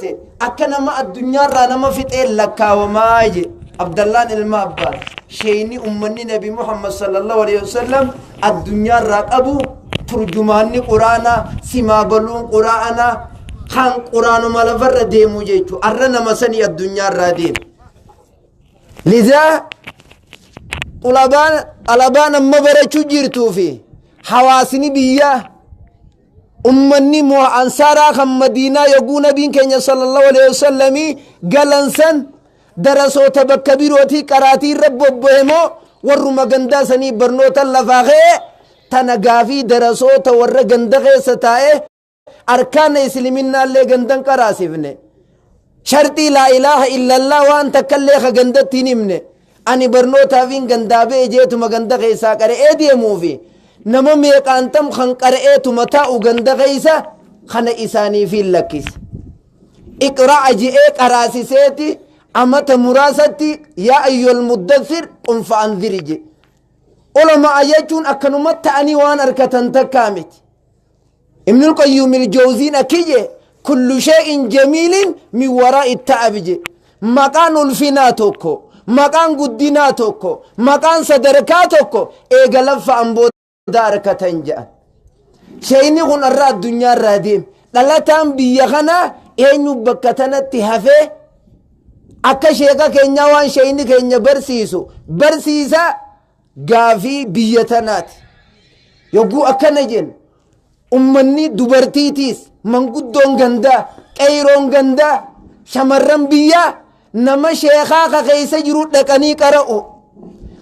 ajjeese akka nama addunyaarraa nama fixee lakkaawamaa je. Abdallaan ilma Abbaas, sheeyni ummanni Nabi Muhammad sallallahu alaihi wasallam addunyaarraa qabu, turjumaanni quraanaa, simaa baluun quraanaa, kan quraanuma lafarra deemu jechu. Arra nama sanii addunyaarraa deemu. Lizaa xulabaan alabaan amma barachuu jirtuu fi hawaasni biyyaa, ummanni ansaaraa kan Madiinaa, yogguu nabiin keenya sallallahu alaihi wasallamii galansan, darasoota bakka birootii qaraatii irra bobbo'e moo warruma gandaa sanii barnoota lafaa ka'e? Tana gaafii darasoota warra ganda keessa taa'e, arkaana isliminnaallee gandan qaraasifne, sharxii laa ilaaha illallah waan takkallee ka gandatti hin himne, ani barnootaafiin gandaa ba'e jeetuma ganda keessaa qara'ee deemuufi nama meeqaantam kan qara'eetuma taa'u ganda keessa kana isaaniifiin lakkise. Iqra'a je'ee qaraasiseeti, amata muraasatti yaa ayyuhal muddathir qum fa'anziri je. Ulamaa jechuun akkanuma ta'anii waan harkatan takkaa miti. Ibnul Qayyum il-Jawziin akki je: kullu shay'in jamiilin min waraa'i ta'ab je. Maqaan ulfinaa tokko, maqaan guddinaa tokko, maqaan sadarkaa tokko eega laffa'an booda harkatan jedhan. Sheeyni kun irra addunyaa irraa deeme. Dhalataan biyya kanaa eenyu bakka tanatti hafee akka sheeka keenyaa waan sheeyni keenya barsiisu barsiisa? Gaafii biyya tanaati. Yogguu akkana jennu, ummanni dubartiitiis, manguddoon gandaa, qeeyroon gandaa, shamarran biyyaa nama sheekaa ka keessa jiru dhaqanii qara'u.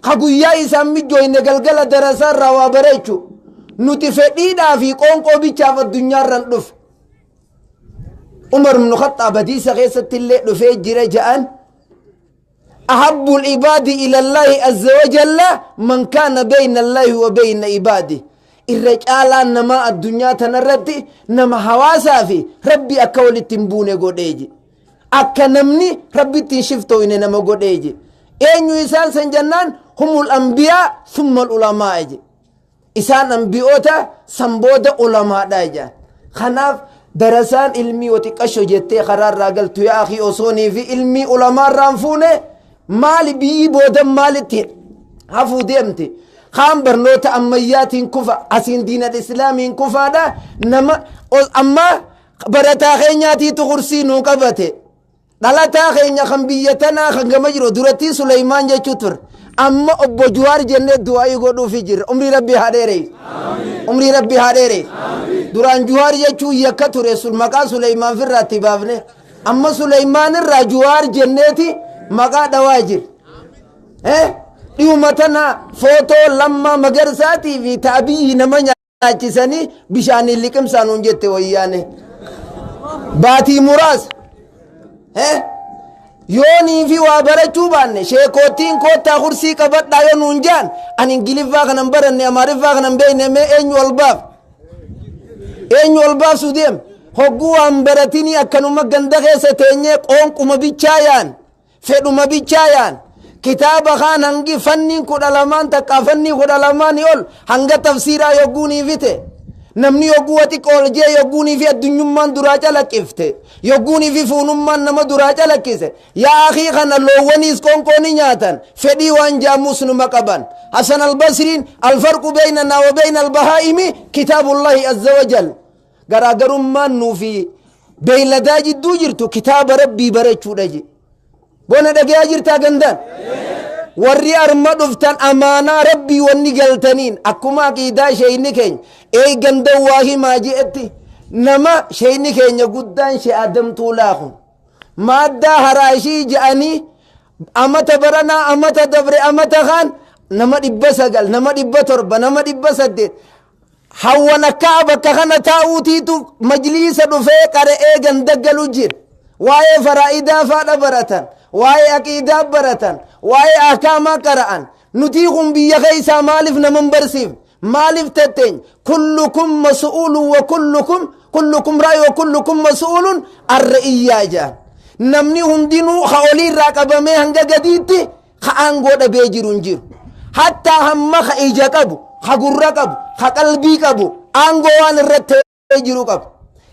Ka guyyaa isaan mijjooyne galgala darasaa irraa waa bareechu. Nuti fedhiidhaa fi qoonqoo bichaaf addunyaarran dhufe. Umar ibn Khattaab hadiisa keessatti illee dhufee jira ja'an: ahabbu al-ibaadi ila Allahi azza wa jalla man kaana bayna Allahi wa bayna ibaadi. Irra caalaan namaa addunyaa tanarratti nama hawaasaa fi Rabbi akka walitti hin buune godheeji. Akka namni Rabbitti hin shiftooyne nama godheeji. Eenyu isaan san jennaan, humul anbiyaa summa ulamaa je. Isaan anbiyoota, san booda ulamaadha jedhan. Kanaaf darasaan ilmii yoo xiqqasho jettee karaa irraa galtu, yaa akii, osoonii fi ilmii ulamaa irraa hin fuune, maali biyyi booda maalitti hafuu deemti? Kaan barnoota ammayyaatiin kufa, asiin diinal islaamiin kufaadha. Nama amma barataa keenyaatiitu kursii nuu qabate. Dhalataa keenya kan biyya tanaa kan gama jiru durattii Suleymaan jechuu ture. Amma obbo Juwaar jennee du'aa'ii godhuufi jirra. Umrii Rabbii haa dheereessu. Umrii Rabbii haa dheereessu. Duraan Juwaar jechuun yakka ture, sun maqaa Suleymaan firraa itti baafne. Amma Suleymaan irraa Juwaar jenneeti maqaa dhawaa jira. Dhiyuma tana footoo Lammaa Magarsaatii fi Taabiyyi nama nyaachisanii bishaaniin liqimsaa nuun jette wayyaane. Baatii muraasa. Yoonii fi waa barachuu baanne, sheekootiin koottaa kursii qabadhaa yoo nuun jaan, ani Ingiliffaa kanan baranne, Amaariffaa kanan beekne, mee eenyu ol baaf? Eenyu ol baafsu deem? Hogguu waan baratinii akkanuma ganda keessa teenyee qoonquma bichaa yaan, fedhuma bichaa yaan, kitaaba kaan hangi fanniin 12n takkaa fannii 12nii ol hanga tafsiiraa yogguunii fite, namni yogguu wa xiqqoo ol jee, yogguunii fi addunyummaan duraa calaqqifte, yogguunii fi fuunummaan nama duraa calaqqise, yaa akii, kana loowwaniis qoonqoo ni nyaatan, fedhii waan jaamuus numa qaban. Hasan Albasriin: alfarqu beynanaa wa beyna albahaa'imi kitaabullahi azza wajal. Garaagarummaan nuu fi beeyladaa jidduu jirtu kitaaba Rabbii barachuudha je. Bona dhagayaa jirtaa gandaan? Warri arma dhuftan amaanaa Rabbii wanni galtaniin, akkuma aqiidaa sheeyni keenya eey ganda waa himaa je'etti, nama sheeyni keenya guddaan shee Adamtuu laakun maaddaa haraashii je'anii, amata baranaa, amata dabre, amata kaan nama 900, nama 700, nama 800 hawwan akka bakka kana taa'uutiitu majliisa dhufee qara'ee ganda galu jira. Waa'ee faraa'idaa faadha baratan, waa'ee aqiidaa baratan, waa'ee ahkaamaa qara'an. Nutii kun biyya keessaa maaliif nama hin barsiifne? Maaliif tetteeny? Kullukum mas'uulun wa kullukum raa'i wa kullukum mas'uulun arra'iyyaa jedhan. Namni hundinuu ka olii irraa qabamee hanga gadiitti ka aangoo dhabee jiru hin jiru. Hattaa hamma ka ija qabu, ka gurra qabu, ka qalbii qabu aangoo waan irratti ta'ee jiru qabu.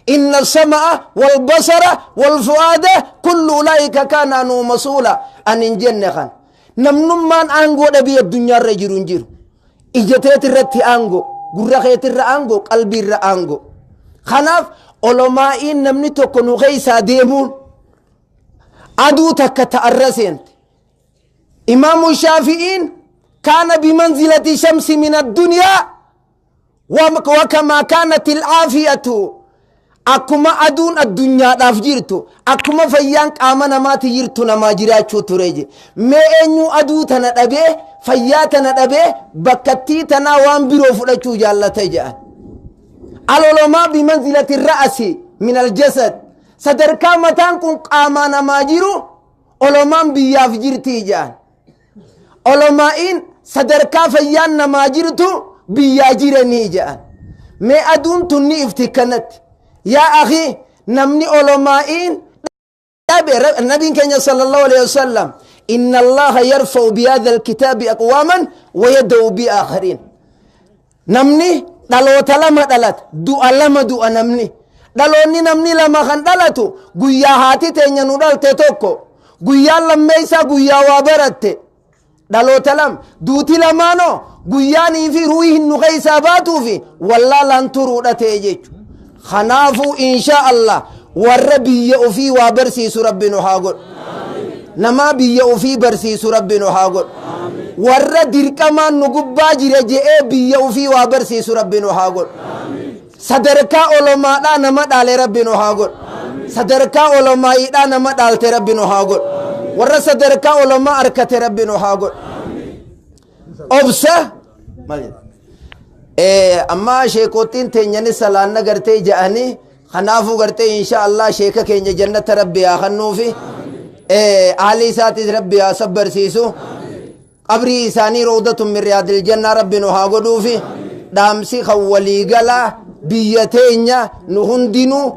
Inna sama'a wal basara wal fu'aada kullu ulaa'ika kaana anhu masuula. An hin jenne kan namnummaan aangoo dhabii addunyaarra jiru hin jiru. Ija teetirratti aangoo, gurra keetirra aangoo, qalbiirra aangoo. Kanaaf olomaa'iin namni tokko nu keessaa deemuun aduu takka ta'arra seente. Imaamu Shaafi'iin kaana bimanzilati shamsi min addunyaa wakamaa kaanat ilcaafiyatu. Akkuma aduun addunyaadhaaf jirtu, akkuma fayyaan qaama namaati jirtu namaa jiraachuu ture je. Mee eenyu aduu tana dhabee, fayyaa tana dhabee, bakkattii tanaa waan biroo fudhachuu jaallata jedhan. Alolomaa bimanzilati ra'asi min aljasad. Sadarkaa mataan kun qaamaa namaa jiru olomaan biyyaaf jirtii jedhan. Olomaa'iin sadarkaa fayyaan namaa jirtu biyyaa jiranii jedhan. Mee aduun tunni ifti kanatti. Yaa akhi, namni olomaa'iin dhabe, nabiin keenya sallallahu alaihi wasallam, inna Allaha yarfa'u bihadha alkitaabi aqwaaman wa yada'u bi aakhariin. Namni dhaloota lama dhalata, du'a lama du'a. Namni dhaloonni namni lama kan dhalatu guyyaa haati teenya nu dhalte tokko, guyyaan lammeessaa guyyaa waa baratte. Dhaloota lama duuti lamaanoo guyyaanii fi ruuhii hin nu keessaa baatuu fi wallaalaan turuudha ta'e jechuudha. Kanaafuu insha Allah warra biyya ofii waa barsiisu Rabbi nu haa godhu. Namaa biyya ofii barsiisu Rabbi nu haa godhu. Warra dirqamaan nu gubbaa jira je'ee biyya ofii waa barsiisu Rabbi nu haa godhu. Sadarkaa olomaadhaa nama dhaale Rabbi nu haa godhu. Sadarkaa olomaayiidhaa nama dhaalte Rabbi nu haa godhu. Warra sadarkaa olomaa harkate Rabbi nu haa godhu. Obsa maal jedha? Amma sheekottiin teenyani salaanna gartee ja'anii, kanaafuu gartee insha Allah sheeka keenya jannata Rabbi haa kennuufi, ahli isaatis Rabbi haa sabbarsiisu, qabrii isaanii rawdatun min riyaadil jannaa Rabbi nu haa godhuufi. Dhaamsi kan waliigalaa biyya teenya nu hundinuu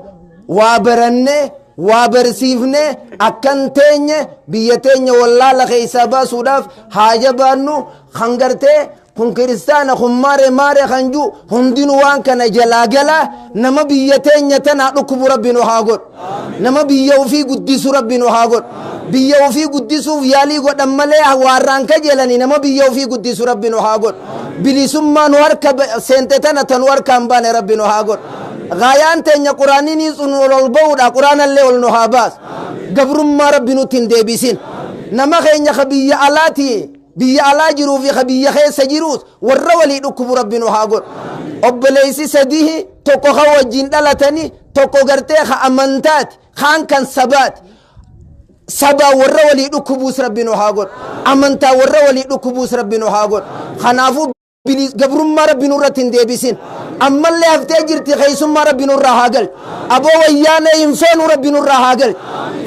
waa baranne, waa barsiifne, akkan teenye biyya teenya wallaala keessaa baasuudhaaf haa jabaannu. Kan gartee kun kiristaana, kun maare maare kan ju hundinuu waan kana jalaa galaa. Nama biyya teenya tanaa dhukkubu Rabbi nu haa godhu. Nama biyya ofii guddisu Rabbi nu haa godhu. Biyya ofii guddisuuf yaalii godhan malee waarraan kajeelanii nama biyya ofii guddisu Rabbi nu haa godhu. Bilisummaa nu harka seente tana tanu harkaan baane Rabbi nu haa godhu. Gaayaan teenya quraaniin sun ol ba'uudha, quraanallee ol nu haa baasu. Gabrummaa Rabbi nutti hin deebisin. Nama keenya ka biyya alaatii biyya alaa jiruu fi ka biyya keessa jiruus warra walii dhukkubu Rabbi nu haa godhu. Obboleessi sadii, tokko ka wajjin dhalatanii, tokko gartee ka amantaati, kaan kan sabaati. Sabaa warra walii dhukkubuus Rabbi nu haa godhu. Amantaa warra walii dhukkubuus Rabbi nu haa godhu. Kanaafuu gabrummaa Rabbi nurratti hin deebisin. Ammallee haftee jirti, keessummaa Rabbi nurraa haa galchu. Aboo wayyaanee hin feenu, Rabbi nurraa haa galchu.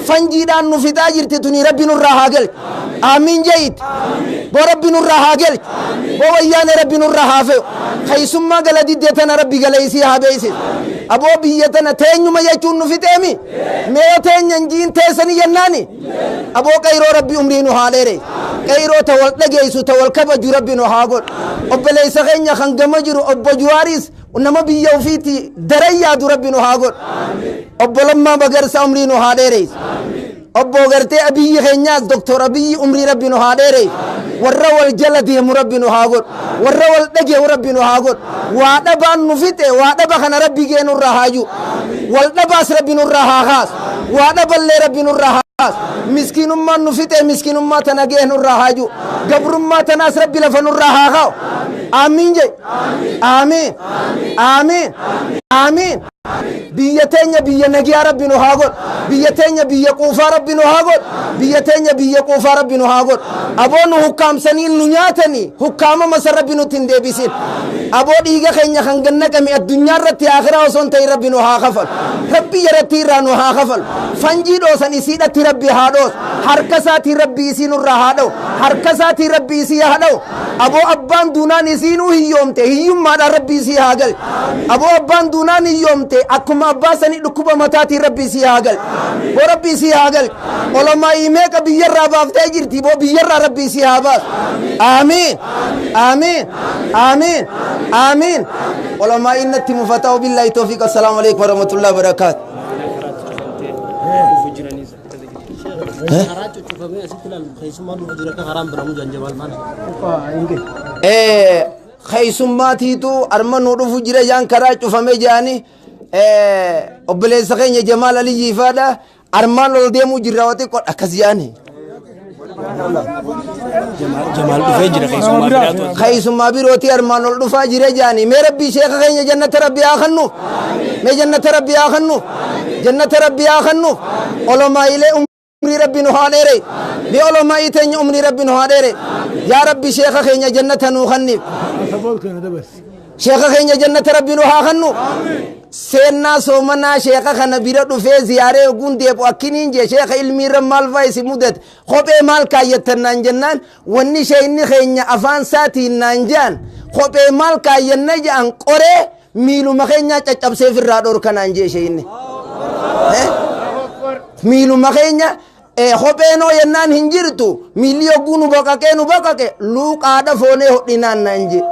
Fanjiidhaan nu fixaa jirti tuni, Rabbi nurraa haa galchu. Aamiin je'it. Boo Rabbi nurraa haa galchu. Boo wayyaanee Rabbi nurraa haa fe'u. Keessummaa gala diddee tana Rabbi galeessii haa beeksisu. Aboo biyya tana teenyuma jechuun nu fixeemi. Mee teenya injiin teessanii jennaani. Aboo qayroo Rabbi umrii nu haa dheere. Qayroo ta wal dhageessu, ta wal kabaju Rabbi nu haa godhu. Obboleessa keenya kan gama jiru obbo Juwaaris nama biyya ofiitti daran yaadu Rabbi nu haa godhu. Obbo Lammaa Magarsaa umrii nu haa dheereessu. Obbo gartee Abiyyi keenyaas, Doktor Abiyyi umrii Rabbi nu haa dheereessu. Warra wal jala deemu Rabbi nu haa godhu. Warra wal dhageehu Rabbi nu haa godhu. Waa dhabaan nu fixe, waa dhaba kana Rabbi gee nurraa haa jiru. Wal dhabaas Rabbi nurraa haa kaasu. Waa dhaballee Rabbi nurraa haa kaasu. Miskiinummaan nu fixe, miskiinummaa tana gee nurraa haa jiru. Gabrummaa tanaas Rabbi lafa nurraa haa kaa'u. Aamiin jedhi. Aamiin. Aamiin. Aamiin. Biyya teenya biyya nagiyaa Rabbi nu haa godhu. Biyya teenya biyya quufaa Rabbi nu haa godhu. Biyya teenya biyya quufaa Rabbi nu haa godhu. Aboo nu hukkaamsanii nu nyaatanii, hukkaamama san Rabbi nutti hin deebisin. Aboo dhiiga keenya kan gannaqame addunyaa irratti akhiraa osoo hin ta'in Rabbi nu haa kafalu. Rabbi jaratti irraa nu haa kafalu. Fanjii dhoosan isiidhatti Rabbi haa dhoosu. Harka isaatiin Rabbi isii nurraa haa dha'u. Harka isaatiin Rabbi isii haa dha'u. Aboo abbaan duunaan isiinuu hiyyoomte, hiyyummaadhaan Rabbi isii haa gal. Aboo abbaan duunaan hiyyoomte, akkuma abbaa sanii dhukkuba mataatiin Rabbi isii haa gal. Boo Rabbi isii haa gal. Olomaayii meeqa biyyarraa baaftee jirti, boo biyyarraa Rabbi isii haa baasu. Aamiin. Aamiin. Aamiin. Aamiin. Olomaa innatti mufataa. Billaahi tawfiiq. Assalaamu alaikum warahmatullahi wabarakaatu. Karaa cuccufamee asitti ilaalu keessummaa dhufa jira akka karaan biramu janjabaal maal. Keessummaatiitu arma nu dhufu jira jaan karaa cufamee jaani. Obboleessa keenya Jamaal Aliyyii faadha armaan ol deemuu jirra waa xiqqoo akkas jaani. Jamaal dhufee jira, keessummaa biraatu. Keessummaa birootii armaan ol dhufaa jira jaani. Mee Rabbii sheeka keenya jannata Rabbi haa kennuuf. Mee jannata Rabbi haa kennuuf. Jannata Rabbi haa kennuuf. Olomaayilee umrii Rabbi nu haa dheere. Mee olomaayii teenya umrii Rabbi nu haa dheere. Yaa Rabbi, sheeka keenya jannata nuu kenniif. Sheeka keenya jannata Rabbi nu haa kennu. Seennaa soomanaa sheeka kana bira dhufee ziyaaree oguun deebu akkiniin jee, sheeka ilmiirra maal faa isin mudate, kophee maal kaayyattan naan jennaan, wanni sheeyni keenya afaan saatiin naan je'an, kophee maal kaayyanna je'an, qoree miiluma keenyaa caccabseef irraa dhorka naan jee sheeyni. Miiluma keenya kopheenoo yennaan hin jirtu, miilli yogguu nu baqaqee nu baqaqe luuqaadha foonee hodhinaan naan jee.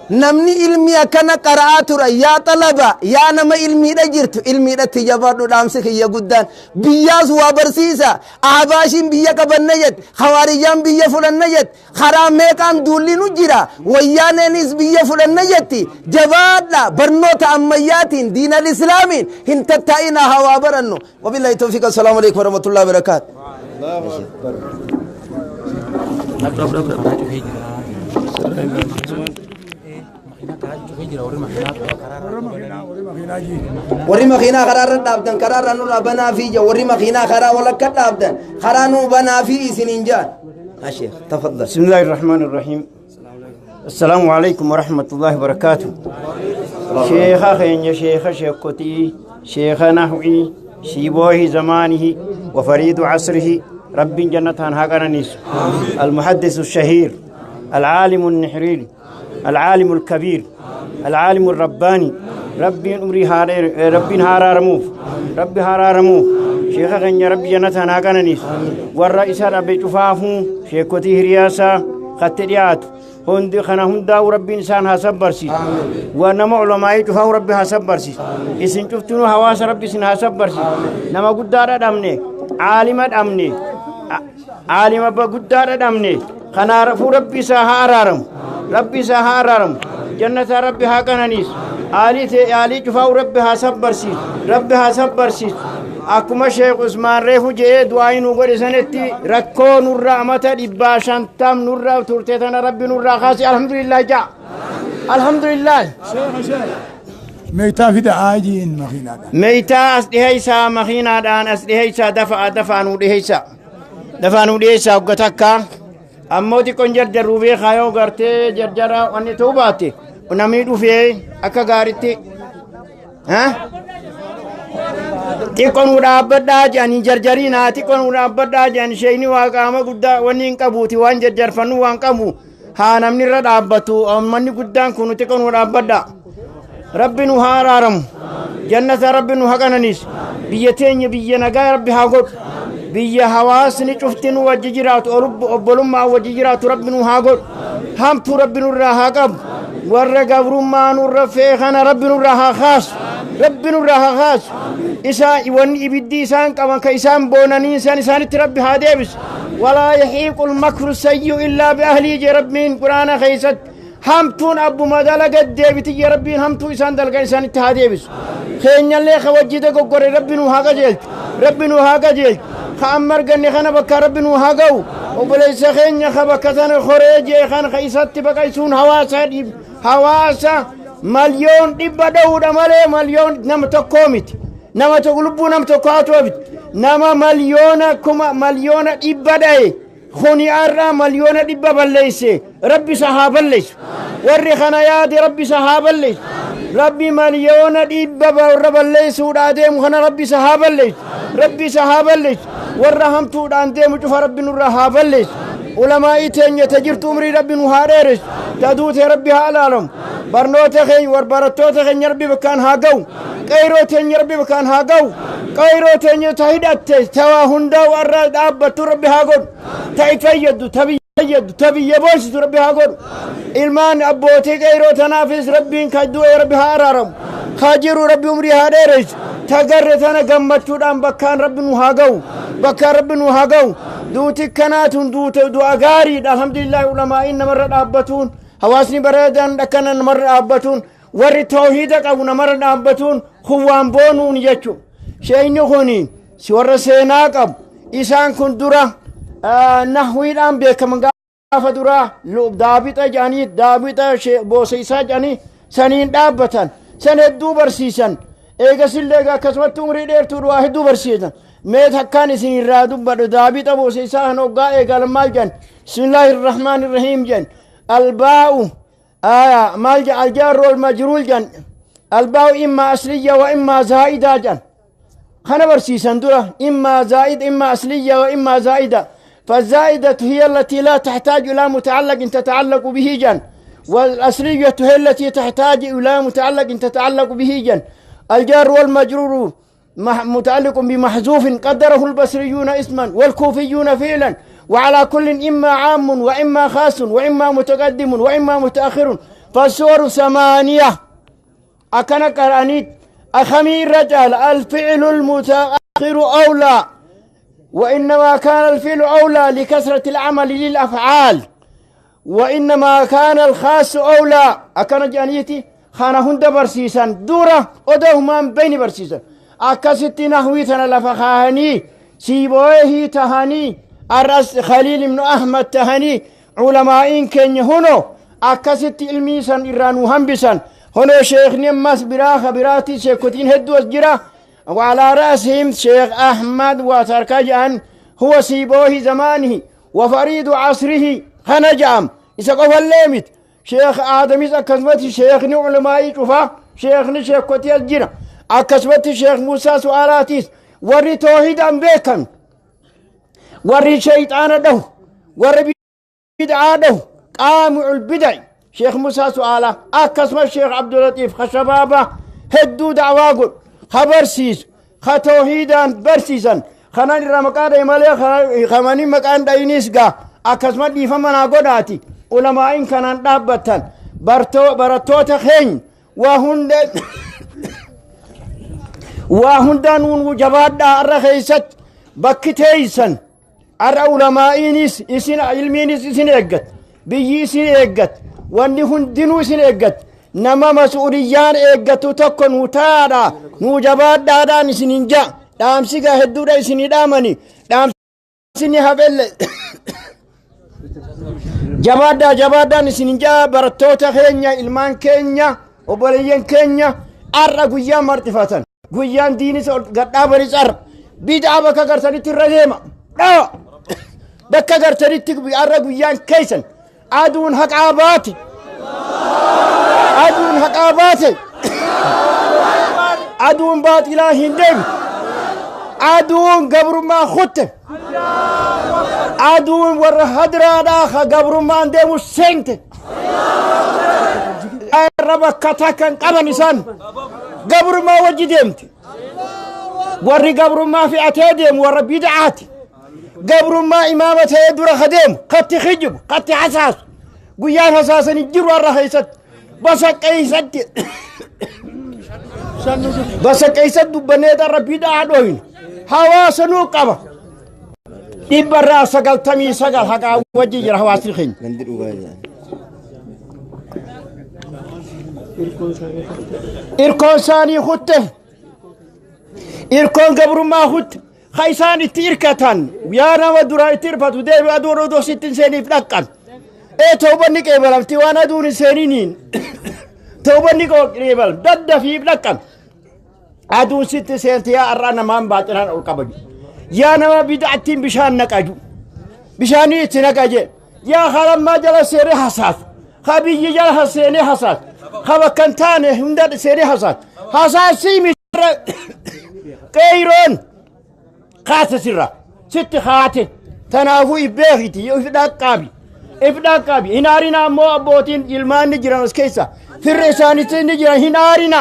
Namni ilmi akkana qara'aa tura. Yaa xalaba, yaa nama ilmiidha jirtu, ilmiidhatti jabaadhu. Dhaamsi kiyya guddaan biyyaas waa barsiisa. Ahbaashiin biyya qabanna jette, hawaariyyaan biyya fudhanna jette, karaa meeqaan duulli nu jira, wayyaaneenis biyya fudhanna jetti. Jabaadha, barnoota ammayyaatiin diinal islaamiin hin tattaa'ina, hawaa barannu. Wabillahi tawfiq. Assalaamu alaikum warahmatullahi wabarakaatu. Karaa cufee jira. Karaa cufee jira warri makiinaa karaa. Warri makiinaa karaa irra dhaabdan karaa irra nurraa banaa fi ija warri makiinaa karaa walakka dhaabdan karaa nuu banaa fi isiniin jaan. Sheekh, tafaddal. بسم الله الرحمن الرحيم. السلام عليكم ورحمة الله وبركاته. شيخ خين شيخ شيختي شيخ نحوي شيبوه زمانه وفريد عصره، رب جنة هاقرنيس، المحدث الشهير، العالم النحريري، العالم الكبير، العالم الرباني، ربي عمري هارير، ربي هارارموف، ربي هارارموف. شيخ خين ربي جنة هاقرنيس والرئيس ربي شفافو شيختي هرياسا خطريات hundi kana hundaa'u Rabbiin isaan haa sabbarsiisu. Nama ulamaa'ii cufaa'u Rabbi haa sabbarsiisu. Isin cuftinuu hawaasa Rabbi isin haa sabbarsiisu. Nama guddaadha dhabne, aalima dhabne, aalima guddaadha dhabne. Kanaafuu Rabbi isaa haa araaramu, Rabbi isaa haa araaramu, jannataa Rabbi haa qananiisu. Aalii ta'e aalii cufaa'u Rabbi haa sabbarsiisu, Rabbi haa sabbarsiisu. Akkuma Sheekh Usmaan reefu je'ee du'aa nu godhe sanitti, rakkoo nurra amata 150 nurra turte tana Rabbi nurraa kaase. Alhamdulillah ja'a, alhamdulillah. Meeytaa fida aajiin makiinaadhaan. Meeytaa as dhiheeysaa, makiinaadhaan as dhiheeysaa, dafaa dafaa nuu dhiheeysaa, dafaa nuu dhiheeysaa. Hogga takka ammoo xiqqoon jarjarruu beekaa, yoo gartee jarjara wanni ta'uu baate namni dhufee akka gaaritti xiqqoo nuu dhaabbadhaa jedhanii jarjariinaa, xiqqoo nuu dhaabbadhaa jedhanii. Sheeyni waa qaama guddaa wanni hin qabuuti, waan jarjarfannu waan qabu haa namni irra dhaabbatu. Manni guddaan kun xiqqoo nuu dhaabbadhaa. Rabbi nu haa araaramu, jannata Rabbi nu haa qananiisu. Biyya teenya biyya nagaa Rabbi haa godhu. Biyya hawaasni cufti nu wajji jiraatu, obbolummaa wajji jiraatu Rabbi nu haa godhu. Hamtuu Rabbi nurraa haa qabu. Warra gabrummaa nurra feekana Rabbi nurraa haa kaasu, Rabbi nurraa haa kaasu. Isaa wanni ibiddi isaan qaban ka isaan boonanii isaan isaanitti Rabbi haa deebisu. ولا يحيق المكر السيء إلا بأهله jee Rabbiin Quraana keeysatti. Hamtuun abbuma dalaga deebiti. Rabbiin hamtuu isaan dalagan isaanitti haa deebisu. Keenyallee ka wajji dogoggore Rabbi nu haa qajeelchu, Rabbi nu haa qajeelchu. Ka amma arganne kana bakka Rabbi nu haa ga'u. Obboleessa keenya ka bakka sana horee jee kana ka isatti baqaysuun hawaasa hawaasa 100,000,000 dha'uudha malee malyoon nama tokkoo miti. Nama tokko lubbuu nama tokko haa ta'u miti, nama malyoona kuma 100,000,000 dha'e. Kuni har'a 100,000,000 balleeyse. Rabbi isa haa balleessu. Warri kana yaade Rabbi isa haa balleessu. Rabbi 100,000,000 warra balleessuudhaa deemu kana Rabbi isa haa balleessu, Rabbi isa haa balleessu. Warra hamtuudhaan deemu cufa Rabbi nurraa haa balleessu. Ulamaa'ii teenya ta jirtu umrii Rabbi nu haa dheeressu, ta duute Rabbi haa alaalamu. Barnoota keenya war barattoota keenya Rabbi bakkaan haa ga'u. Qeyroo teenya Rabbi bakkaan haa ga'u. Qeyroo teenya ta hidhatte ta waa hundaa warra dhaabbattu Rabbi haa godhu, ta ifayyaddu ta biyya. Fayyaddu ta biyya boonsitu Rabbi haa godhu. Ilmaan abbootii qeyroo tanaafis Rabbiin kan du'e Rabbi haa araaramu, haa jiru Rabbi umrii haa dheeressu. Tagarre tana gammachuudhaan bakkaan Rabbi nu haa ga'u, bakkaan Rabbi nu haa ga'u. Duuti kanaatun duute du'a gaariidha, alhamdulillahi. Ulamaa'iin namarra dhaabbatuun, hawaasni bareedaan akkana namarra dhaabbatuun, warri toohida qabu namarra dhaabbatuun kun waan boonuun jechu. Sheeyni kun si warra seenaa qabu. Isaan kun dura nahwiidhaan beekaman. Gaafa duraa daabixa jedhanii, daabixa booseysaa jedhanii saniin dhaabbatan, san hedduu barsiisan. Eegasillee akkasumatti umrii dheertuu waa hedduu barsiisan. Mee takkaan isin irraa dubbadhu. Daabixa booseysaa kan hoggaa eegalan maal jedhan? Bismillaahi irrahmaan irrahiim jedhan. Albaa'u آية مال الجار والمجرور جن، الباء إما أصلية وإما زائدة جن. خنا برسيسن درة إما زائد، إما أصلية وإما زائدة. فالزائدة هي التي لا تحتاج إلى متعلق تتعلق به جن، والأصلية هي التي تحتاج إلى متعلق تتعلق به جن. الجار والمجرور متعلق بمحذوف قدره البصريون اسما والكوفيون فعلا، وعلى كل إما عام وإما خاص وإما متقدم وإما متأخر، فالصور ثمانية. أكن قرانيت أخمير رجال الفعل المتأخر أولى، وإنما كان الفعل أولى لكثرة العمل للأفعال، وإنما كان الخاص أولى. أكن جانيتي خانة هند برسيسا دورة أدوهما بين برسيسا. أكست نحويتنا لفخاني سيبويه تهاني الرأس خليل بن أحمد تهاني. علماء كن هنو أكست علمي سن إرانو همبسن هنو شيخ نمس براخ براتي شيخوتين هدو أسجرا، وعلى رأسهم شيخ أحمد وتركجان، هو سيبوه زمانه وفريد عصره. خنجام إذا قفل ليمت شيخ آدم إذا كسبت شيخ علماء شوفا شيخ شيخ كوتي الجرا أكسبت شيخ موسى سؤالاتيس وري توحيد أم بيكم وري شيطان ده وري بدعة ده قامع البدع شيخ موسى سؤاله. أكسم الشيخ عبد اللطيف خشبابة هدو دعواقل خبرسيس ختوحيدا برسيسا خنان رمقان مالي خماني مكان داينيس قا أكسم دي فمنا قداتي. علماء كانان دابتان برتو برتو خين وهند وهندان وجباد الرخيست بكتيسن أرى علماء إسن علمين إسن إجت بيجي إسن إجت واني هندنو إسن إجت نما مسؤوليان إجت تكون وتارا نوجبات داران إسن إنجا دامسيكا هدودا إسن دامني دامسيني هبل jabaadhaa jabaadhaan isin jaa. Barattoota keenya, ilmaan keenya, obboleeyyan keenya, har'a guyyaa marxifatan, guyyaan diinis gadhaabanis har'a bid'aa bakka gartanitti irra deema dhawa. Bakka gartanitti har'a guyyaan keessan. Aduun haqaa baate, aduun haqaa baate, aduun baaxilaa hin deemne, aduun gabrummaa kutte, aduun warra hadraadhaa ka gabrummaan deemu seente. Irra bakka takkan qaban isaan gabrummaa wajji deemte. Warri gabrummaa fe'atee deemu warra bid'aati. Gabrummaa imaama ta'ee dura ka deemu katti kijibu katti hasaasu guyyaan hasaasanii jiru har'a keessatti basaqqeessatti basaqqeessatti dubbannee irra bid'aa dhoynu. Hawaasa nuu qaba, 99% haqaa wajji jira hawaasni keenya. Gandi dhugaa jedhan. Irkoon isaanii kutte, irkoon gabrummaa kutte. Ka isaan itti irkatan yaa nama duraa itti irfatu deebi aduun odoo sitti hin seeniif dhaqqan. Ee, toobanni qeebalamti waan aduun hin seeniniin, toobanni qeebalam daddafiif dhaqqan. Aduun sitti seenti yaa har'aa namaan baaxilaan ol qabaju, yaa nama bid'attiin bishaan naqaju, bishaanii itti naqaje, yaa harammaa jala seenee hasaasu, ka biyyi jala seenee hasaasu, ka bakka hin taane hunda seenee hasaasu hasaasii miti. Qeeyroon kaase sirra sitti kaate. Tanaafuu if beekiti, if dhaqqaabi, if dhaqqaabi. Hin aarina. Ammoo abbootiin ilmaanni jiran as keessa firri isaanitti ni jiran. Hin aarina,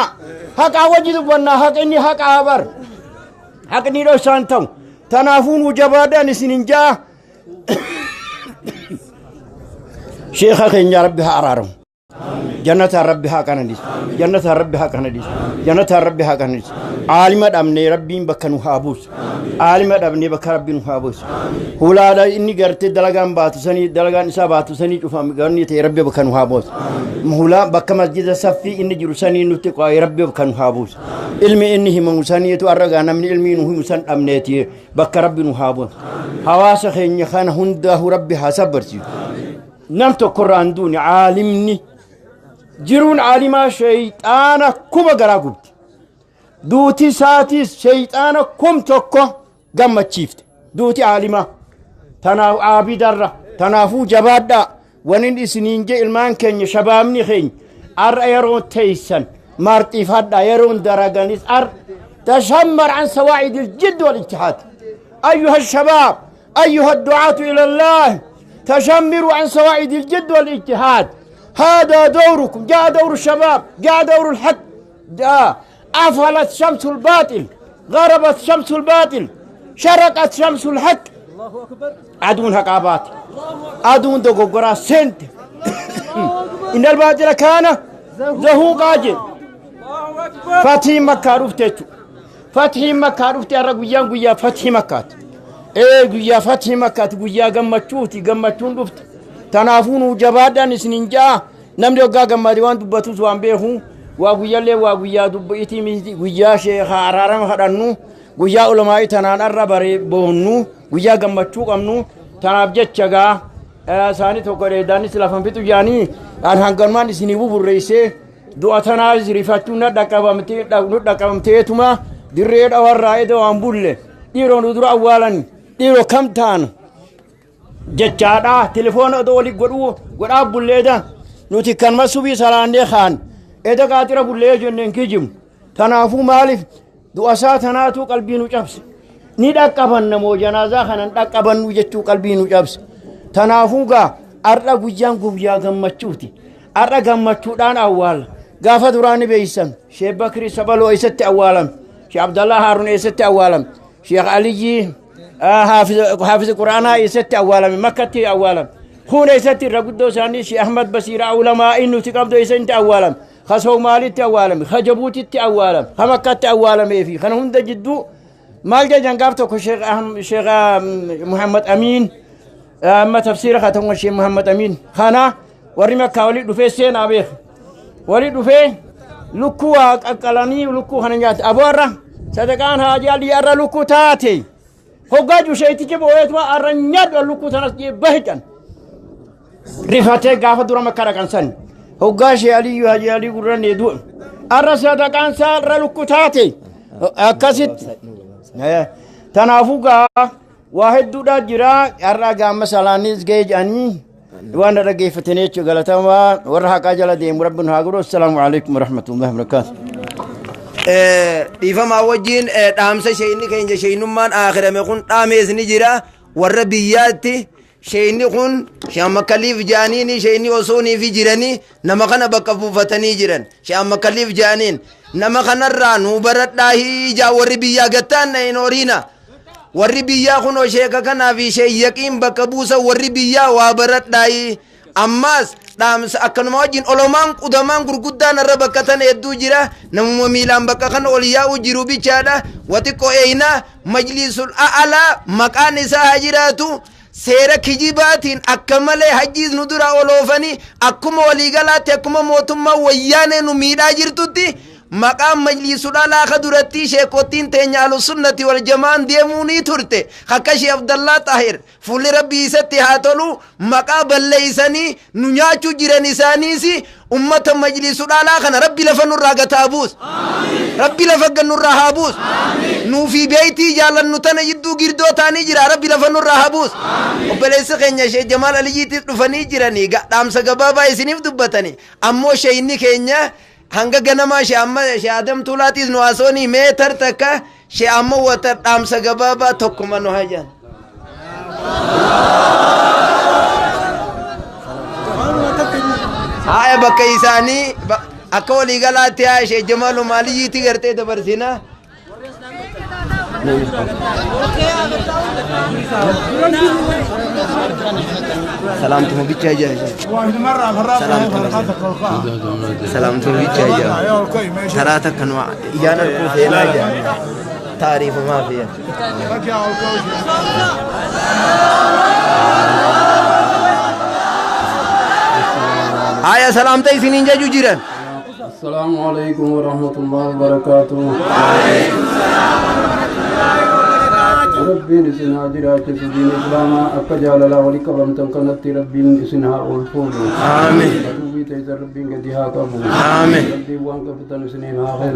haqaa wajji dubbannaa. Haqni haqaa bar, haqni dhosaan ta'u. Tanaafuu nu jabaadhaan isin hin jaa. Sheekha keenya Rabbi haa araaramu. Jannataan Rabbi haa qananiisu. Jannataan Rabbi haa qananiisu. Jannataan Rabbi haa qananiisu. Aalima dhabnee Rabbiin bakka nu haa buusu. Aalima dhabnee bakka Rabbi nu haa buusu. Hulaadha inni gartee dalagaan baatu sanii dalagaan isaa baatu sanii cufame ganni ta'e Rabbi bakka nu haa buusu. Hulaa bakka masjida saffii inni jiru sanii nutti qo'ee Rabbi bakka nu haa buusu. Ilmi inni himamu saniitu arragaa namni ilmi nu himu san dhabneeti bakka Rabbi nu haa buusu. Hawaasa keenya kana hundaahu Rabbi haa sabbarsiisu. Nam tokkorraa hin duune aalimni jiruun aalimaa shayxaana kuma garaa gubdi. Duuti isaatiis shayxaana 1000 gammachiifte. Duuti aalimaa. Tanaaf aabidarra. Tanaafuu jabaadhaa. Wanin isiniin je ilmaan keenya shabaabni keenya ar'a yeroo teeysan marxifadha yeroon daraganis ar tashammar an sawaa'id الجد والاجتهاد. أيها الشباب، أيها الدعاة إلى الله، تشمروا عن سواعد الجد والاجتهاد. هذا دوركم. جاء دور الشباب، جاء دور الحق. جاء أفلت شمس الباطل، غربت شمس الباطل، شرقت شمس الحق. أدون حقابات، أدون دغورا سنت. إن الباطل كان زهوقا. فتح مكة رفتت، فتح مكة رفت. أرى guyyaan guyyaa فتح مكة. Ee guyyaa فتح مكة guyyaa gammachuuti gammachuun dhufte. Tanaafuu nu jabaadhaan isinin ja'a. Namni hoggaa gammade waan dubbatus waan beeku waa guyyaallee waa guyyaa dubbiitii miti guyyaa sheekaa araarama kadhannu guyyaa ulamaa'ii tanaan arra bare boonnu guyyaa gammachuu qabnu tanaaf jecha gaa isaanii tokko dheedaanis lafan fixu jaanii an hanganumaan isinii buburreessee du'a tanaas rifachuu nu dhaqqabamteetuma dirree dhawarraa eda waan bulle dhiiroo nu dura awwaalan dhiiroo kam ta'an jechaadha. Telefoona odoo wali godhuu godhaa bulleeda nuti kanuma subii salaannee kaan eda qaaxira bullee jenneen kijibnu. Tanaafuu maaliif du'a isaa tanaatu qalbii nu cabse ni dhaqqabanna moo janaazaa kanan dhaqqabannu jechuu qalbii nu cabse. Tanaafuu gaa ar'a guyyaan guyyaa gammachuuti. Ar'a gammachuudhaan awwaala. Gaafa duraa ni beeysan Sheekh Bakri Sabaloo eessatti awwaalame, Sheekh Abdallah Haarun eessatti awwaalame, Sheekh Aliyyi haafiz Quraanaa eessatti awwaalame, Makkatti awwaalame. Kun eessatti irra guddoo isaanii Sheekh Ahmad Basiiraa ulamaa nuti qabdu eessatti awwaalame, ka Soomaalitti awwaalame, ka Jabuutitti awwaalame, ka Makkatti awwaalamee fi kana hunda jidduu maal jedhan gaaf tokko Sheekh Muhammad Amiin amma tafsiira haa ta'u Sheekh Muhammad Amiin kana warri Makkaa walii dhufee seenaa beeku walii dhufee lukkuu waa qaqqalanii lukkuu kana nyaate aboo arra sadaqaan haajaa alii arra lukkuu taate hoggaa jusheetichi boo'eetuma arra nyaadhu lukkuu tanas jee bahican rifatee gaafa dura Makkaa dhaqan san hoggaa shee Aliyyuu Hajii Alii gurranne du'e arra sadaqaan isaa arra lukkuu taate akkasitti. Tanaafuu gaa waa hedduudha jira. Har'a gaama salaanis ga'e jedhanii waan dhaggeeffatanii jechuudha. Galatamaa warra haqaa jala deemu Rabbi nu haa godhu. Assalaamu alaikum warahmatullahi wabarakaatu. Dhiifamaa wajjin dhaamsa sheeyni keenya sheeynummaan aakhirame kun dhaamees ni jira warra biyyaatti. Sheeyni kun shamakaliif jaaniin sheeyni osoonii fi jiranii nama kana bakka buufatanii jiran shamakaliif jaaniin nama kanarraa nu baradhaa hiijaa warri biyyaa gattaan na hin horiina. Warri biyyaa kunoo sheeka kanaa fi sheeyyaqiin bakka buusa warri biyyaa waa baradhaayi. Ammaas dhaamsa akkanuma wajjin olomaan qudamaan gurguddaan irra bakka tana hedduu jira namuma miilaan bakka kana ol yaa'u jiru bichaadha. Waxiqqoo eeyinaa majlisul a'alaa maqaan isaa haa jiraatu seera kijibaatiin akka malee hajjiis nu dura oloofanii akkuma waliigalaatti akkuma mootummaa wayyaanee nu miidhaa jirtutti maqaan majlisul alaa ka duratti sheekottiin teenya ahlusunnati wal jamaan deemuu ni turte akka Shee Abdallaa Xaahir fuulli Rabbii isatti haa tolu maqaa balleeysanii nu nyaachuu jiran isaaniis ummata majlisul alaa kana Rabbi lafa nurraa gataa buus, Rabbi lafa gannurraa haa buus. Nuufi beeytii jaalannu tana jidduu girdoo ta'anii jira Rabbi lafa nurraa haa buus. Obboleessi keenya Shee Jamaal Aliyyiitiif dhufanii jiranii dhaamsa gabaabaa isiniif dubbatanii ammoo sheeyni keenya hanga ganamaa shee amma shee Adam Tuulaatiis nu haasonii meetar takka shee amma wata dhaamsa gabaabaa tokkuma nu hajan. Haya bakka isaanii akka waliigalaatti haa shee Jamaalu Maaliyyiitti gartee dabarsina. Salaamtuma bichaa jaa. Salaamtuma bichaa jaa. Taraa takka nu ijaan arguu feenaa jaa. Taariifumaa feena. Haya salaamta isiniin jechuu jiran. السلام عليكم ورحمة الله وبركاته. ربي إسنها جراك دين إسلاما أكا جاللا ولك بمتن كانت ربي إسنها أولفون. آمين. ربي تيسر ربي قدها قبو. آمين. ربي وانك فتن سنينها خير.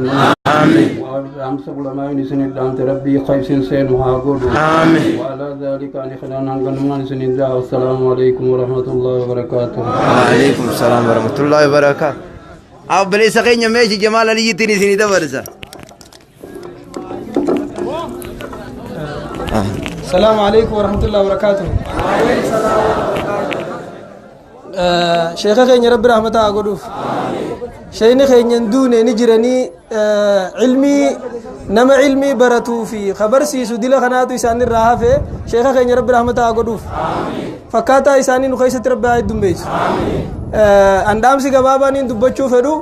آمين. وأمس علماء سن الدانت ربي خيس سين وهاقود. آمين. وعلى ذلك أن خلانا غنمان سن الله. والسلام عليكم ورحمة الله وبركاته. وعليكم السلام ورحمة الله وبركاته. Obboleessa keenya meeshi Jamaal Aliyyittiin isinii dabarsa. السلام عليكم ورحمة الله وبركاته. شيخ خيني رب رحمته أقولوف. شيخ خيني دون نجرني علمي نما علمي برتو في خبر سيسو دل خناتو إسان الرهافة. شيخ خيني رب رحمته أقولوف. فكاتا إساني نخيسة رب عيد بيس. Andaamsi gabaabaan dubbachuu fedhu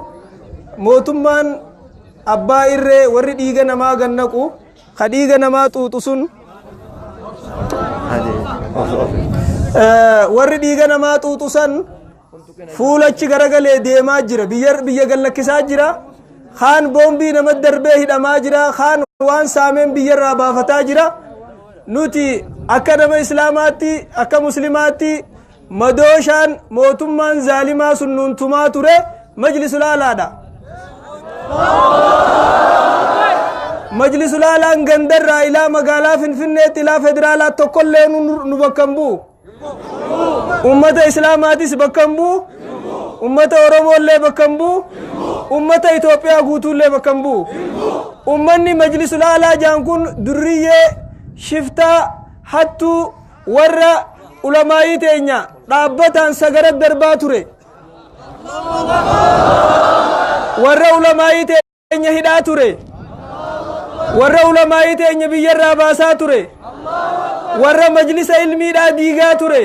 mootummaan abbaa irree warri dhiiga namaa gannaqu ka dhiiga namaa xuuxu sun warri dhiiga namaa xuuxu san fuulachi garagalee deemaa jira, biyya gallakkisaa jira, kaan boombii nama darbee hidhamaa jira, kaan waan saameen biyyarraa baafataa jira. Nuti akka nama islaamaatti akka muslimaatti madooshaan mootummaan zaalimaa sun nuun tumaa ture majlisul aalaadha. Majlisul aalaan gandarraa ilaa magaalaa Finfinneetti ilaa federaalaa tokkollee nu bakka hin bu'u. Ummata islaamaatis bakka hin bu'u. Ummata Oromoollee bakka hin bu'u. Ummata Itoophiyaa guutuullee bakka hin bu'u. Ummanni majlisul aalaa jaan kun durriyyee shiftaa hattuu warra ulamaayii teenya dhaabbataan sagara darbaa ture. Warra ulamaayii teenya hidhaa ture. Warra ulamaayii teenya biyyarraa baasaa ture. Warra majlisa ilmiidhaa diigaa ture.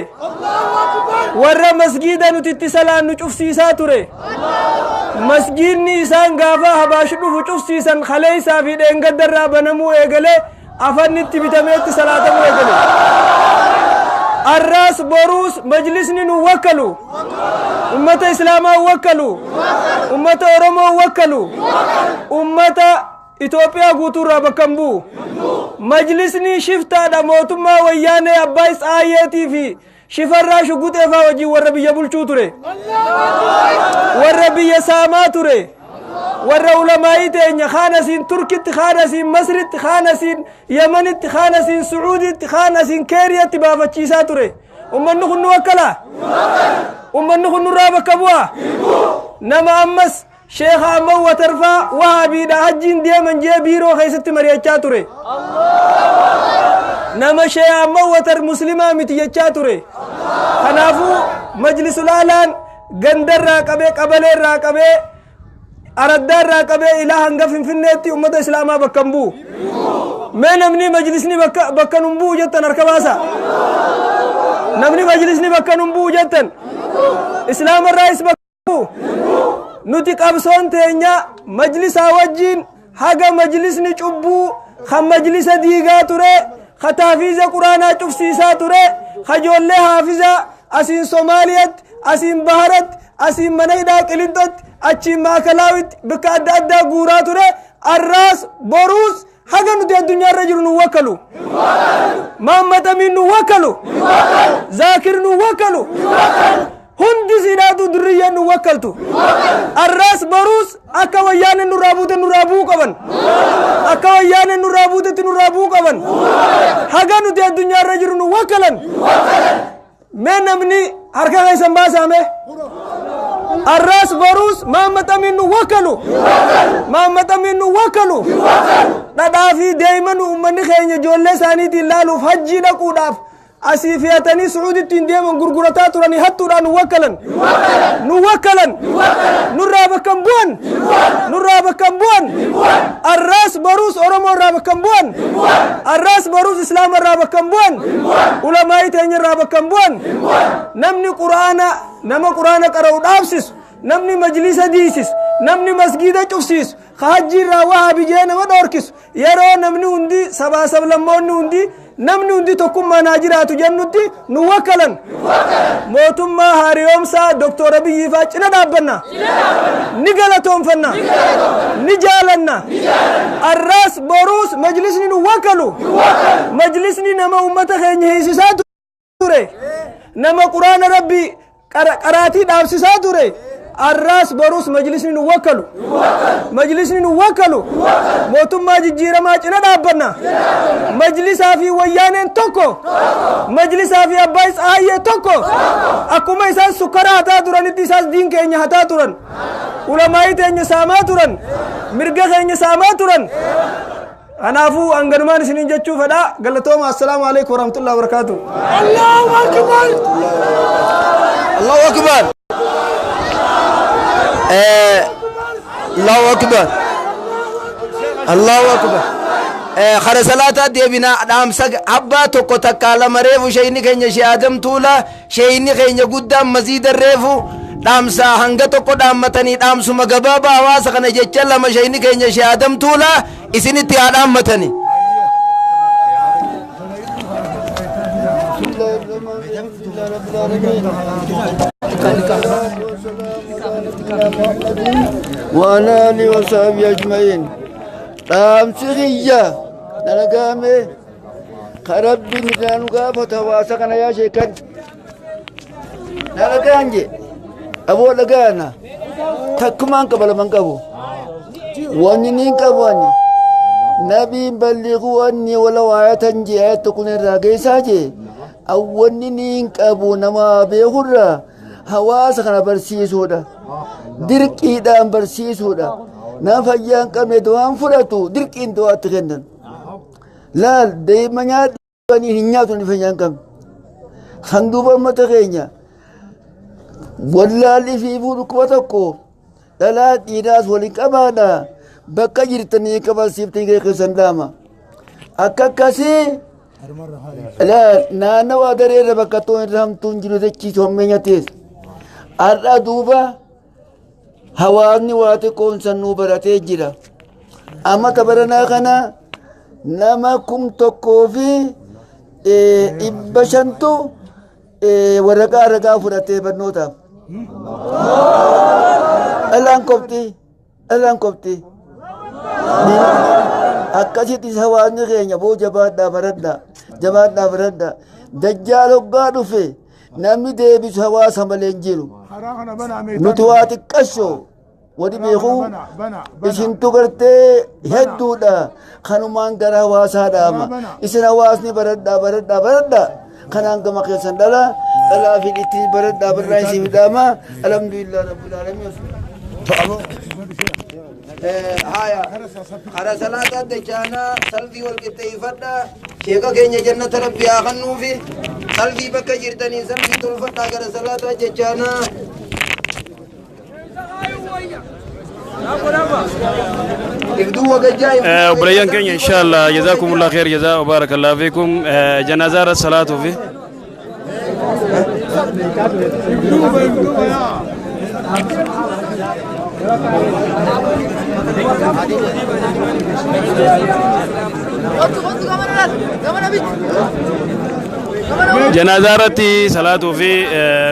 Warra masgiida nuti itti salaannu cufsiisaa ture. Masgiidni isaan gaafa habaash dhufu cufsiisan kaleessaa fi dheengaddarraa banamuu eegalee afanni itti bitameetti salaatamuu eegale. Arraas boruus majlisni nu wakkalu. Ummata islaamaa wakkalu. Ummata Oromoo wakkalu. Ummata Itoophiyaa guutuurraa bakka hin bu'u. Majlisni shiftaadha mootummaa wayyaanee abbaa Isaayeetii fi shifarraa shuguxee faa wajjin warra biyya bulchuu ture. Warra biyya saamaa ture. Warra ulamaayii teenya kaan asiin Turkitti, kaan asiin Masritti, kaan asiin Yemenitti, kaan asiin Sucuuditti, kaan asiin Keeriyatti baafachiisaa ture. Ummanni kun nu wakkalaa? Ummanni kun nurraa bakka bu'aa? Nama ammas sheekha amma watarfaa wahaabiidha hajjiin deeman jee biiroo keessatti mari'achaa ture. Nama sheekha amma watar muslimaa miti jechaa ture. Kanaafuu majlisul aalaan gandarraa qabee qabaleerraa qabee araddaarraa qabee ilaa hanga Finfinneetti ummata islaamaa bakka hin bu'u. Mee namni majlisni bakka nun bu'u jettan harka baasa. Namni majlisni bakka nun bu'u jettan islaamarraayis bakka bu'u. Nuti qabsoon teenya majlisaa wajjin haga majlisni cubbuu kan majlisa diigaa ture, ka taafiiza quraanaa cufsiisaa ture, ka ijoollee haafiza asiin Somaaliyaatti, asiin Baharatti, asiin mana hidhaa Qilinxootti, achiin Maakalaawitti bakka adda addaa guuraa ture. Arraas boruus haga nuti addunyaarra jiru nu wakkalu. Mahammad Amiin nu wakkalu. Zaakir nu wakkalu. Hundi siidhaatu durriyyeen nu wakkaltu. Arraas boruus akka wayyaaneen nurraa buute nurraa bu'uu qaban. Akka wayyaaneen nurraa buutetti nurraa bu'uu qaban. Haga nuti addunyaarra jiru nu wakkalan. Mee namni harka keessan baasaa mee? Arraas boruus Mahammad Amiin nu wakkalu. Mahammad Amiin nu wakkalu. Dhadhaa fi deeman uummanni keenya ijoollee isaaniitiin laaluuf hajjii dhaquudhaaf Asii fe'atanii Sucuuditti hin deeman gurgurataa turanii hattuudhaan nu wakkalan. Nu wakkalan. Nurraa bakka hin bu'an. Nurraa bakka hin bu'an. Arraas boruus Oromoo irraa bakka hin bu'an. Arraas boruus Islaama irraa bakka hin bu'an. Ulamaa'ii teenya irraa bakka hin bu'an. Namni Quraana nama Quraana qara'u dhaabsisu, namni majlisa diisisu, namni masgiida cufsiisu, ka hajji irraa wahaabi jee nama dhoorkisu, yeroo namni hundi sabaa sablammoonni hundi namni hundi tokkummaan haa jiraatu jennutti nu wakkalan. Mootummaa haariyoomsaa Doktor Abiyyi faa cina dhaabbanna. Ni galatoonfanna. Ni jaalanna. Arraas boruus majlisni nu wakkalu. Majlisni nama ummata keenya hiisisaa ture. Nama Quraana Rabbii qaraatii dhaabsisaa ture. Arraas boruus majlisni nu wakkalu. Majlisni nu wakkalu. Mootummaa jijjiiramaa cina dhaabbanna. Majlisaa fi wayyaaneen tokko. Majlisaa fi Abbaay Tsahaayyee tokko. Akkuma isaan sukkara hataa turanitti isaas diin keenya hataa turan. Ulamaa'ii teenya saamaa turan. Mirga keenya saamaa turan. Kanaafuu hanganumaan isiniin jechuu fedha. Galatooma. Assalaamu alaikum warahmatullahi wabarakatuh. Allahu akbar. Allahu akbar. Allahu akbar. Allahu akbar. Kara salaataa deebinaa. Dhaamsa abbaa tokko takkaa lama reefu sheeyni keenya Shee Adam Tuulaa, sheeyni keenya guddaan maziida, reefu dhaamsa hanga tokko dhaammatanii, dhaamsuma gabaabaa hawaasa kana jecha lama sheeyni keenya Shee Adam Tuulaa isinitti haa dhaammatani. وعلى آله وصحبه أجمعين. Dhaamsi kiyya dalagaame ka Rabbiin irraa nu gaafatu hawaasa kana yaa sheekan dalagaan je aboo dhagaana takkumaan qaba laman qabu wanni niin qabu ani nabiin balliquu anni wala waayatan je ayat kun irraa geessaa je awwanni niin qabu nama beekurraa hawaasa kana barsiisuudha, dirqiidhaan barsiisuudha. Nama fayyaa hin qabne du'aan fudhatu, dirqiin du'aatti kennan. Laal deema nyaadhanii hin nyaatu ni fayyaa hin qabne. Kan duuba uummata keenya wallaalli fiifuu dhukkuba tokko dhalaa dhiiraas waliin qabaadha. Bakka jirtanii qabansiiftanii keessan dhaama. Akka akkasii naannawa dareerra bakka toon irra hamtuun jiru jechiisu hammeenya teessa. Har'a duuba hawaasni waa xiqqoon sannuu baratee jira. Amma tabaranaa kana nama 1500tu waraqaa ragaa fudhatee barnootaaf. Dhalaan qofti, dhalaan qofti. Akkasitti hawaasni keenya boo jabaadhaa baradhaa, jabaadhaa baradhaa. Dajjaal hoggaa dhufe namni deebisu hawaasa malee hin jiru. Nuti waa xiqqashoo wadi beekuu isintu gartee hedduudha. Kanumaan gara hawaasaa dhaama. Isin hawaasni baradhaa, baradhaa, baradhaa. Kanaan gama keessan dhala dhalaa fi ittiin baradhaa barraa isin dhaama. Alhamdulillah rabbil alamin. Haya, kara salaataa dachaanaa salfii wal qixxeeffadha. Sheeka keenya jannata Rabbi haa kennuufi. Salfii bakka jirtanii salfii tolfadhaa gara salaataa jechaanaa. Obboleeyyan keenya, inshallah jazakumullah khair jazaa wa barakallahu fiikum. Janazaa irra salaatuu fi janazaa irratti salaatuu fi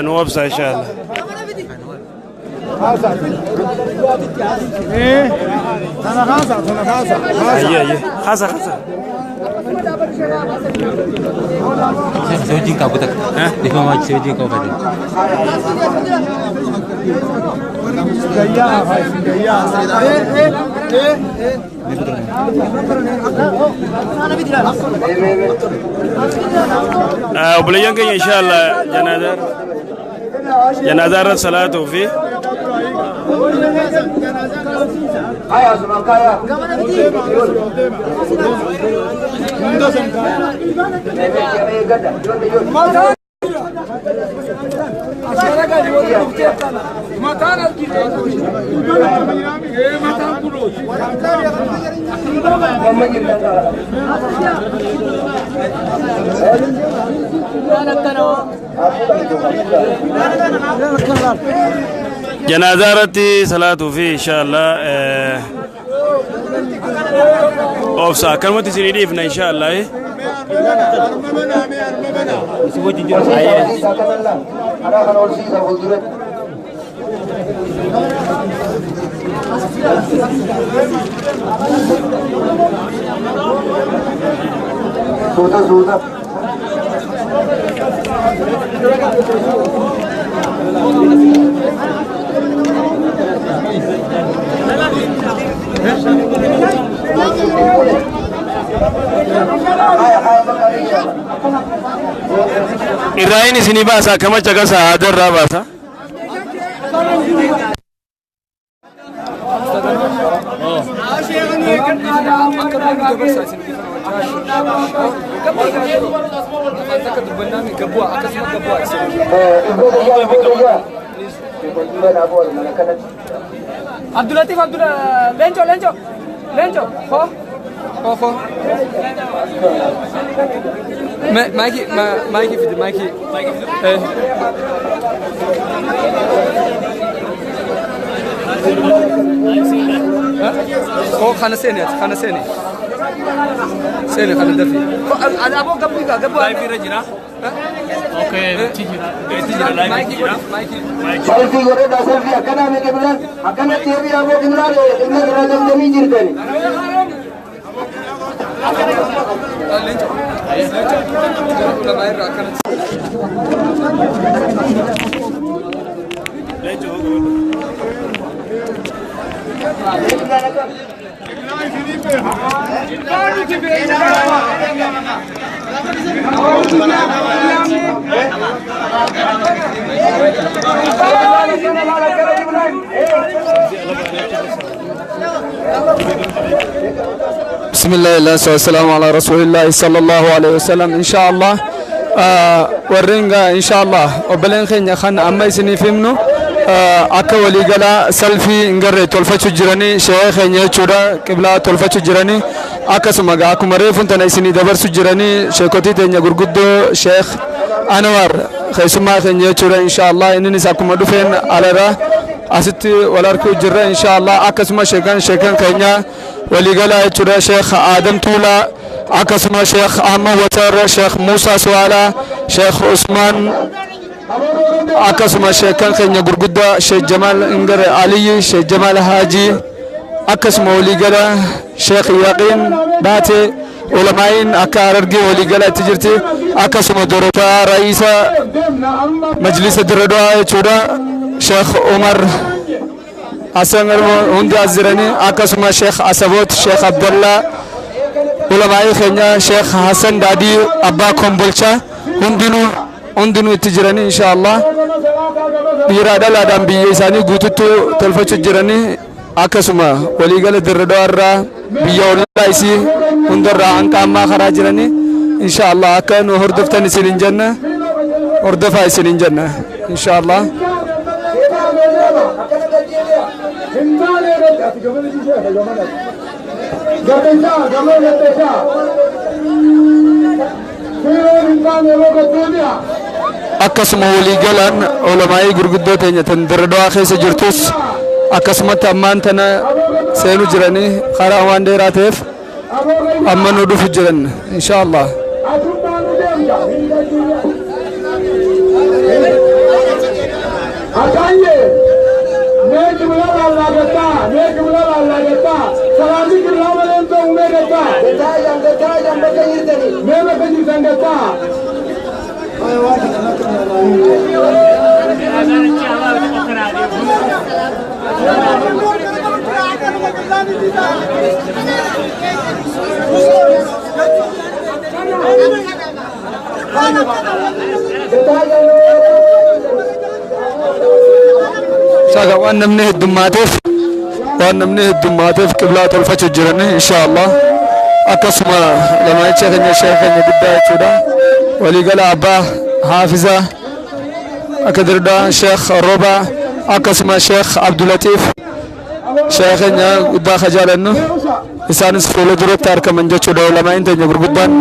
nu obsa inshallah. Tana kaasa, tana kaasa. Ayyee ayyee. Kaasa kaasa. Si wajjin qabu takka. Dhiifama si wajjin qabu fedhe. Gayyaa, gayyaa. Obboleeyyan keenya, inshallah janazaa irra salaatuu fi Janaazaa irratti salaatuu fi inshaallah obsa akkanumatti isinii dhiifna inshaallah. Suuta suuta. Irraayin isinii baasa akkamitti akkasa aadaa irraa baasa. Abdulatif Abdullah Lenco Lenco Lenco ho ho ho Mikey Mikey fidi Mikey ho khana sene khana sene sene khana dafi abo gabu gabu live rajira okay tijira live tijira Selfie godhadha selfie akkana mee qiblaan akkanatti deebi'aa aboo qiblaan qibla irraa damdamii jirtani. بسم الله والصلاة والسلام على رسول الله صلى الله عليه وسلم. إن شاء الله ورينغا إن شاء الله وبلين خين خان أما يسني فيمنو أكا ولي قلا سلفي نقرر تولفتشو جراني شيخ نيتشورا قبلا تولفتشو جراني أكا سمعا أكو مريفون تنايسني دبرسو جراني شيخوتي تنيا غرغدو شيخ أنوار خيسما خين نيتشورا إن شاء الله إنني ساكو مدفن على را أستي ولاركو جرا إن شاء الله أكا سما شيخان شيخان خينيا ولي قلا يتشورا شيخ آدم تولا أكا سما شيخ أحمد وتر شيخ موسى سوالا شيخ عثمان akkasuma sheekan keenya gurguddaa Sheekh Jamaal Ingare Aliyyi Sheekh Jamaal Haaji akkasuma waliigala Sheekh Yaqiin Baate ulamaa'iin akka Harargee waliigala itti jirti akkasuma Dorotaa Ra'iisa Majlisa Dirredawaa jechuudha Sheekh Umar Hassan hundi as jiranii akkasuma Sheekh Asaboot Sheekh Abdallaa ulamaa'ii keenya Sheekh Hassan Daadii Abbaa Kombolchaa hundinuu itti jiranii inshaallah dhiiraa dhalaadhaan biyya isaanii guututti tolfachuu jiranii akkasuma waliigala Dirredawaa irraa biyya ollaa isii hundarraa hanqa ammaa karaa jiranii inshaallah akka nu hordoftan isin hin jenna hordofaa isin hin jenna inshaallah. Akkasuma waliigalaan ulamaa'ii gurguddoo teenya tan Dirredawaa keessa jirtus akkasumatti ammaan tana seenu jiranii karaa waan dheeraa ta'eef amma nu dhufu jiran inshaallah. Waan namni heddummateef, waan namni heddummateef qiblaa tolfachuu jirani insha Allah. Akkasuma lamaacha keenya, sheekh keenya guddaa jechuudha. Waliigala abbaa haafiza akka dirdaa Sheekh Roba, akkasuma Sheekh Abdulatiif, sheekh keenya guddaa ka jaalannu, isaanis fuula duratti argaman jechuudha, ulamaa'in teenya gurguddaan.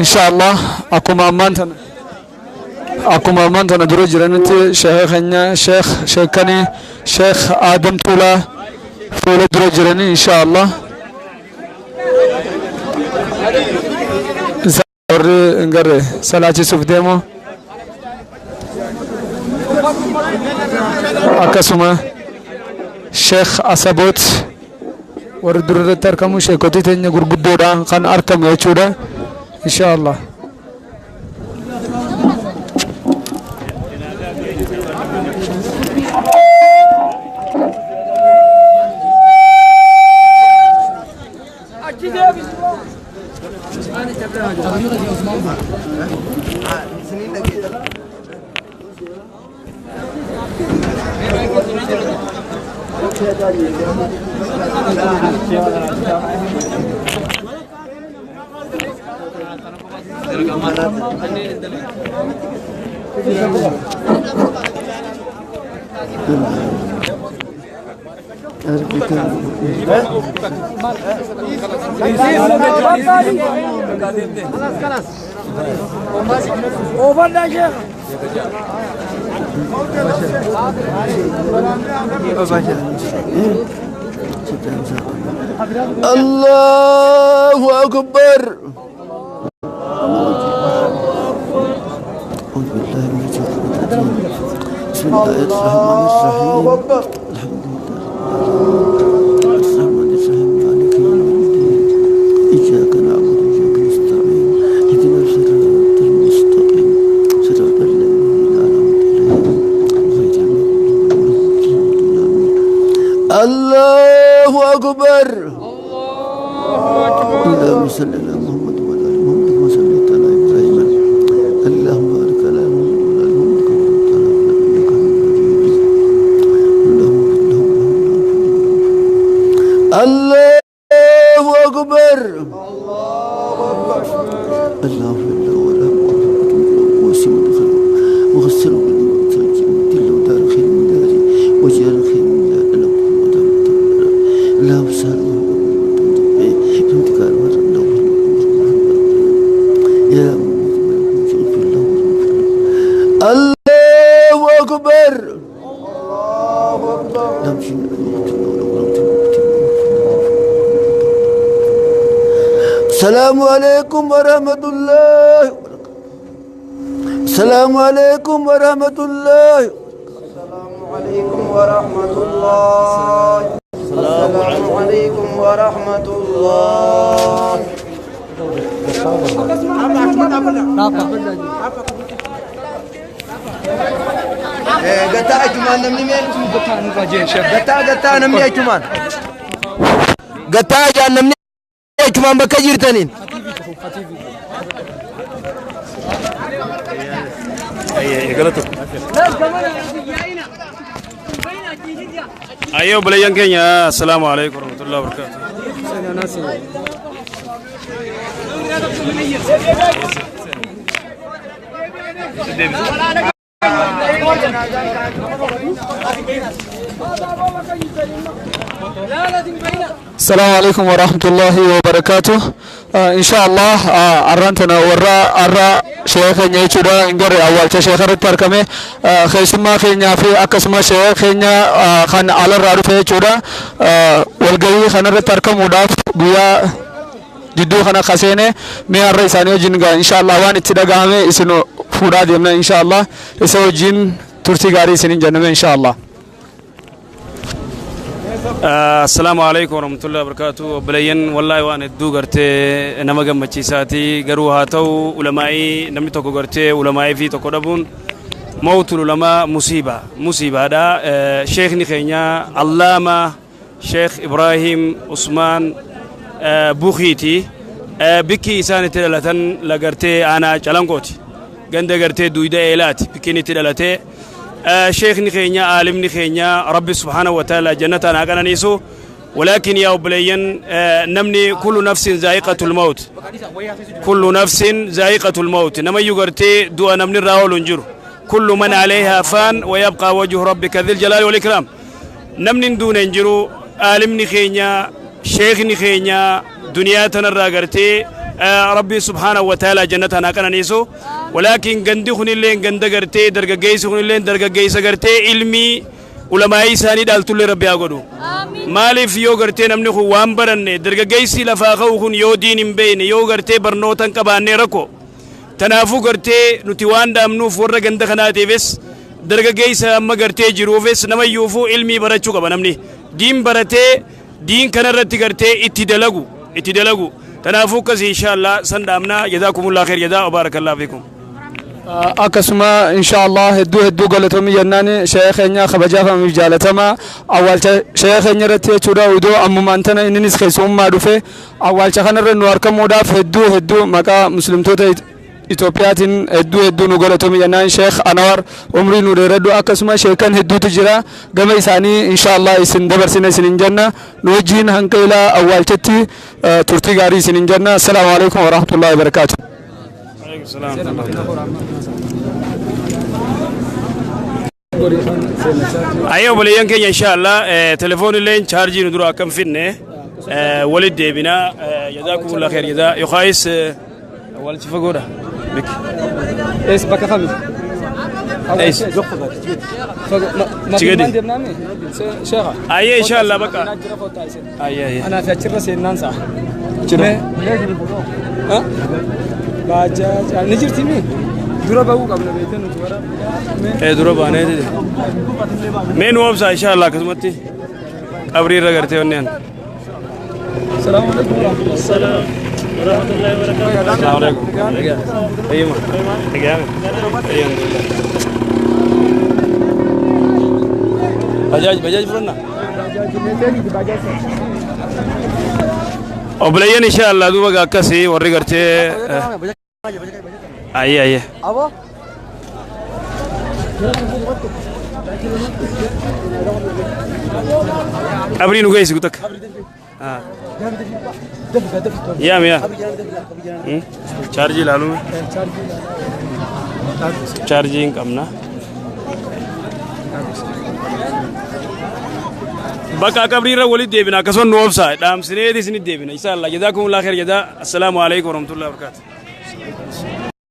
Insha Allah, akkuma ammaan tana dura jiranitti sheekha keenya, sheekh sheekanii, Sheekh Aadam Tuulaa fuula dura jiranii insha Allah. Warri hin garre salaachisuuf deemu, akkasuma Sheekh Asaboot warri dura irratti argamu, sheekotii teenya gurguddoodha kan argamu jechuudha insha Allah. الله أكبر. أعوذ بالله من الشيطان الرجيم. بسم الله الرحمن الرحيم. الحمد لله الرحمن الرحيم، مالك يوم الدين. إياك نعبد وإياك نستعين. اهدنا الصراط المستقيم، صراط الذين أنعمت عليهم غير المغضوب عليهم ولا الضالين. الله أكبر. اللهم صل على محمد وعلى ال محمد كما صليت على ابراهيم. اللهم بارك على محمد وعلى ال محمد كما باركت على ابراهيم، انك حميد مجيد. اللهم اغفر لهم وارحمهم. الله اكبر. اللهم اغفر له وارحمه ووسع مدخله وغسله بالماء والثلج وابدله دار خير من داره واجعل خير من دار له. اللهم سهل له يا الله أكبر. السلام عليكم ورحمة الله وبركاته. السلام عليكم ورحمة الله. السلام عليكم ورحمة الله. السلام عليكم ورحمة الله. Gataa achumaan namni mee gataa gataa namni achumaan gataa ajaan namni achumaan bakka jirtaniin. Ayyoo obboleeyyan keenya, assalaamu alaikum warahmatullahi wabarakatuh. السلام عليكم ورحمة الله وبركاته. إن شاء الله أرنتنا ورا أرى شيخ نيتشورا إنجر أول شيخ التركمة خيسما خينيا في أقسم شيخ خينيا خان على الرارف نيتشورا والجوي خان التركم وداف بيا جدو خنا خسينة مي الرئيسانيو جنگا إن شاء الله وان اتدقامه إسنو فورا ديمنا إن شاء الله إسو جن ترتي غاري سنين جنمه إن شاء الله. السلام عليكم ورحمة الله وبركاته. obboleeyyan wallahi waan hedduu gartee nama gammachiisaati, garuu haa ta'u ulamaa'ii namni tokko gartee ulamaa'ii fi tokko dhabuun mawtul ulamaa musiiba musiibaadha. Sheekni keenya Allaama Sheekh Ibraahim Usmaan Bukiiti, bikki isaan itti dhalatan lagartee aanaa Calanqooti, ganda gartee Duyda Eelaati bikkiin itti dhalatee. شيخني خينيا عالمني خينيا ربي سبحانه وتعالى جنة أنا ولكن يا أبليين نمني كل نفس ذائقة الموت، كل نفس ذائقة الموت، نما يغرتي دو نمني راول انجر، كل من عليها فان ويبقى وجه ربك ذي الجلال والإكرام. نمني دون انجرو عالمني خينيا شيخني خينيا دنياتنا الراغرتي ربي سبحانه وتعالى جنة أنا نيسو، ولكن غندي خني لين غند غرتي درجة جيس خني لين درجة جيس غرتي علمي علماء ساني دالتول ربي أقولو مالي فيو غرتي نمني خو وامبرني درجة جيسي لفاقه خن يو دين بين يو غرتي برنوتن كباني ركو تنافو غرتي نتوان دامنو فور غند خناتي بس درجة جيس أما غرتي جروفس نما يوفو علمي برتشو كبنمني دين برتي دين كنرتي غرتي اتدلقو اتدلقو تنافو كزي إن شاء الله سندامنا. جزاكم الله خير جزاء وبارك الله فيكم. akkasuma insha Allah hedduu hedduu galatoomii jennaan sheekh keenya kabajaafamii fi jaalatamaa awwaalcha sheekh keenya irratti jechuudha odoo ammumaan tana inninis keessummaa dhufe awwaalcha kanarra nu argamuudhaaf hedduu hedduu maqaa muslimtoota Itoophiyaatiin hedduu hedduu nu galatoomii jennaan sheekh Anwar umrii nu dheeradhu. Akkasuma sheekan hedduutu jira gama isaanii insha Allah isin dabarsina isin hin jenna nu wajjin hanga ilaa awwaalchatti turtii gaarii isin hin jenna. Assalaamu alaikum warahmatullahi wabarakaatuh. Ayyoo obboleeyyan keenya insha Allah telefoon illee chaarjii nu dura akkam finne walit deebinaa. Jazaakumullah khair jazaa yookaayis awwaalchi fagoodha bikki. Ees bakka kami? Ees. Chigadi. Ayyee insha Allah bakka. Ayyee ayyee. Anaa fi achirra seennaan sa'a. Jira. Baajaa ni jirti mi? Dura bahuu qabna beektan nuti wara. Dura baanee mee nu obsa insha Allah akkasumatti qabrii irra gartee onneen. Salaamu alaikum warahmatullahi wabarakatuh. Assalamu alaikum. Ayyuma. Egaame. Ayyuma. Bajaaj bajaaj fudhanna. Obboleeyyan insha Allah duuba akkasii warri gartee ayyee ayyee. Qabrii nu geessi gutakka. Yaam yaa. Chaarjii ilaaluu. Chaarjii hin qabna. Bakka qabrii irra walitti deebina akkasuma nu obsa dhaamsineeti isinitti deebina insha Allah. Jazaakumullah khair jazaa. Assalaamu alaikum warahmatullahi wabarakatuh.